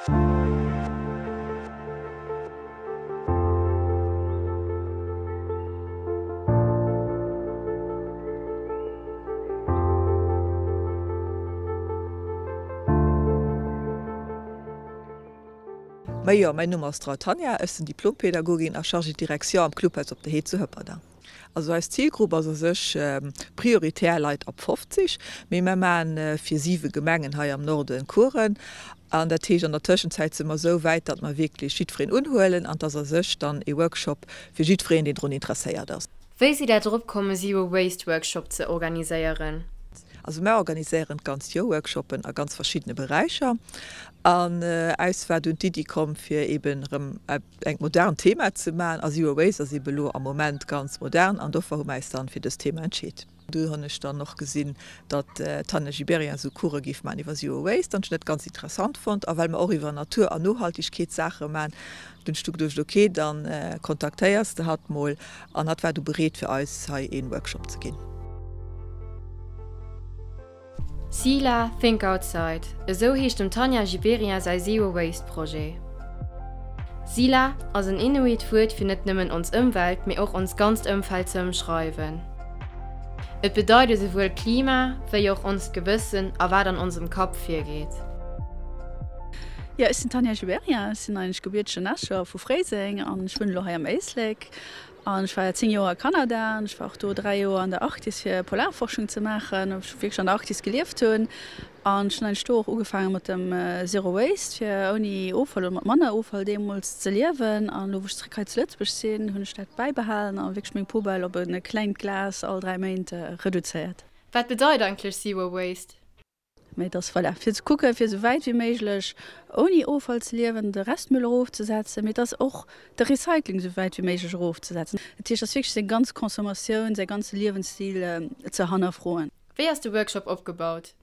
Majo, mäin Numm ass Drau Tanja, ech sinn Diplompädagogin a Chargée de direction am Clubhaus op der Heed zu Hëpperdang. Also eis Zilgrupp ass a sech prioritär Leit ab 50, mee mer maachen fir 7 Gemengen hei am Norden Coursen an dat heescht an der Tëschenzäit si mer esou wäit, datt mer wierklech jiddwereen unhuelen an 't ass a sech dann ee Workshop fir jiddwereen, deen drun interesséiert ass. Wéi sidd der drop komm e Zero Waste Workshop ze organiséieren? Also mer organiséieren d'ganzt Joer Workshoppen a ganz verschiddene Beräicher an äis war dunn d'Iddi komm fir eben erëm engt modern Thema ze maachen a Zero Waste ass eben elo am Moment ganz modern an dofir hu mer äis dann fir dëst Thema entscheet. Du hunn ech dann och gesinn, datt d'Tanja Gibéryen esou Course géif maachen iwwer Zero Waste an ech hunn dat ganz interessant fonnt a well mer och iwwer Natur an Nohaltegkeetssaache maachen, dunn ech du geduecht, ok, dann kontaktéiers de hatt mol an hatt war du bereet fir eis hei een Workshop ze ginn. Sila, Think Outside, esou heescht dem Tanja Gibéryen säi Zero Waste Projet. Sila ass en Inuit Wuert fir net nëmmen ons Ëmwelt, mee och ons ganzt Ëmfeld ze ëmschreiwen. Et bedeit esouwuel Klima, wéi och onst Gewëssen a wat an onsem Kapp virgeet. Jo, ech sinn d'Tanja Gibéryen, ech sinn eigentlech gebiertegen Escher vu Fréiseng an ech wunnen elo hei am Éislek. An ech war 10 Joer a Kanada an ech war och do 3 Joer an der Arktis fir Polarforschung ze maachen, wou ech wierklech an der Arktis gelieft hunn. An ech hunn eigentlech do och ugefaange mat dem Zero Waste, fir ouni Offall oder mat manner Offall deemools ze liewen. An elo wou ech zeréck hei zu Lëtzebuerg sinn, hunn ech dat bäibehalen a wierklech meng Poubelle op e klengt Glas all 3 Méint reduzéiert. Wat bedeit eigentlech Zero Waste? Mee et ass, voilà, fir ze kucken, fir esou wäit wéi méiglech ouni Offall ze liewen, de Restmüll erofzesetzen, mee et ass och de Recycling esou wäit wéi méiglech erofzesetzen. Dat heescht, et ass wierklech seng ganz Consommatioun, säi ganze Liewensstil ze hannerfroen. Wéi ass de Workshop opgebaut?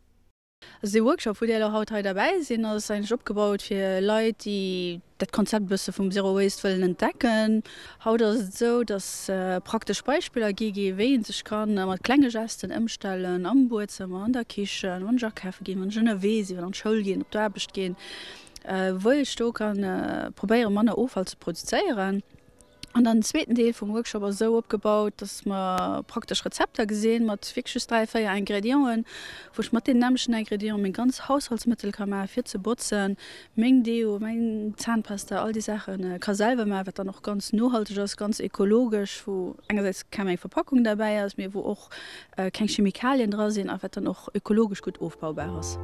Also dee Workshop, wou dir elo haut hei derbäi sinn, ass eigentlech opgebaut fir Leit, déi dat Konzept e bësse vum Zero Waste wëllen entdecken. Haut ass et esou, dass praktesch Beispiller gi gi wéi ee sech ka mat klenge Gesten ëmstellen, am Buedzëmmer, an der Kichen, wann ech akafe ginn, wann ech ënnerwee sinn, wann an d'Schoul ginn, op d'Aarbecht ginn, wou ech do ka probéieren, manner Offall ze produzéieren. An dann den zweeten Deel vum Workshop ass esou opgebaut, dass mer praktesch Rezepter gesinn, mat wierklech just 3, 4 Ingredienten, wou ech mat deenen nämmlechten Ingredienten meng ganz Haushaltsmëttel ka maachen, fir ze botzen, meng Deo, meng Zahnpasta, all déi Saache ka selwer maachen, wat dann och ganz nohalteg ass, ganz ökologesch, wou engersäits kaum eng Verpackung derbäi ass, mee wou och keng Chemikalien dra sinn a wat dann och ökologesch gutt ofbaubar ass.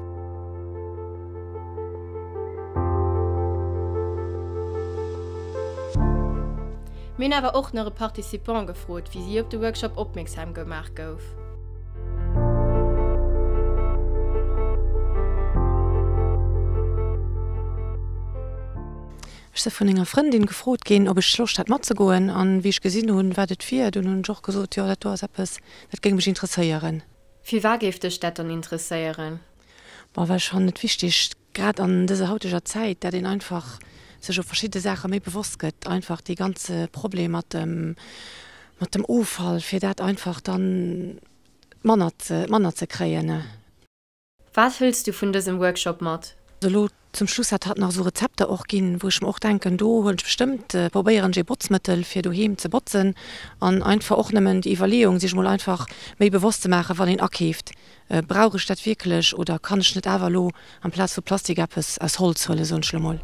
Mir hunn awer och nach e Participant gefrot, wéi si op de Workshop opmierksam gemaach gouf. Ech si vun enger Frëndin gefrot ginn, ob ech Loscht hätt matzegoen an wéi ech gesinn hunn, wat et wier, dunn hunn ech och gesot, jo dat do ass eppes, dat géing mech interesséieren. Firwat géif dech dat dann interesséieren? Bon, well ech fannen et wichtig, grad an dëser hauteger Zäit, dat een einfach sech op verschidde Saache méi bewosst gëtt, einfach dee ganze Problem mat dem, mat dem Offall, fir dat einfach dann manner ze, manner ze kréien. Wat hëls du vun dësem Workshop mat? Elo zum Schluss hat hatt nach esou Rezepter och ginn, wou ech mer och denken, do huelen ech bestëmmt, probéieren ech ee Botzmëttel fir doheem ze botzen an einfach och nëmmen déi Iwwerleeung sech mol einfach méi bewosst ze maachen, wann een akeeft, brauch ech dat wierklech oder kann ech net awer elo amplaz vu Plastik eppes aus Holz huelen, soen ech elo mol.